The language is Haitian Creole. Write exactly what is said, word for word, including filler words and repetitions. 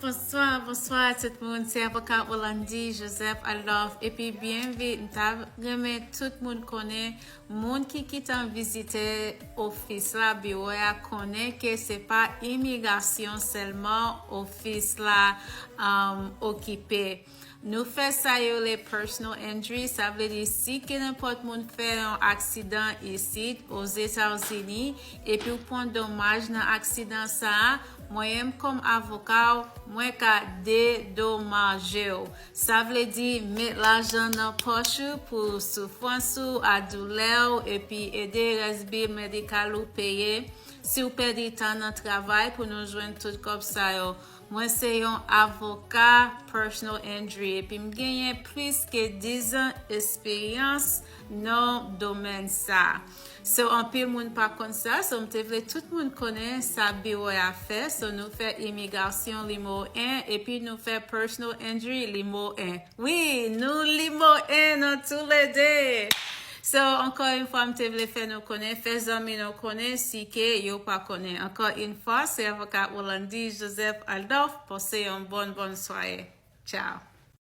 Bonswa, bonswa tout moun. Se avoka Rolandi Joseph Adolphe. Epi byenvini. M ta renmen tout moun konnen, moun ki gentan vizite ofis la, biwo a, konnen ke se pa imigrasyon sèlman ofis la um, okipe. Nou fè sa yo rele personal injury, sa vle di si ke nenpòt moun fè yon aksidan isit Ozetazini, epi w pran domaj nan aksidan sa a, mwen menm kòm avoka w, mwen ka dedomaje w. Sa vle di met lajan nan pòch ou pou soufrans ou, a doulè w, epi ede rès bil medikal ou peye. Si w pèdi tan nan travay pou nou jwenn tout kòb sa yo. Mwen se yon avoka personal injury, epi m genyen plis ke dizan esperyans nan domèn sa. So, anpil moun pa konn sa, so m te vle tout moun konnen sa biwo a fè. So, nou fè imigrasyon limo en, epi nou fè personal injury limo en. Wi, nou limo en nan toulede. So, ankò yon fwa, m te vle fè nou konnen, fè zanmi nou konnen, si ke yo pa konnen. Ankò yon fwa, se avoka Rolandi Joseph Adolphe. Pase yon bòn, bòn sware. Ciao.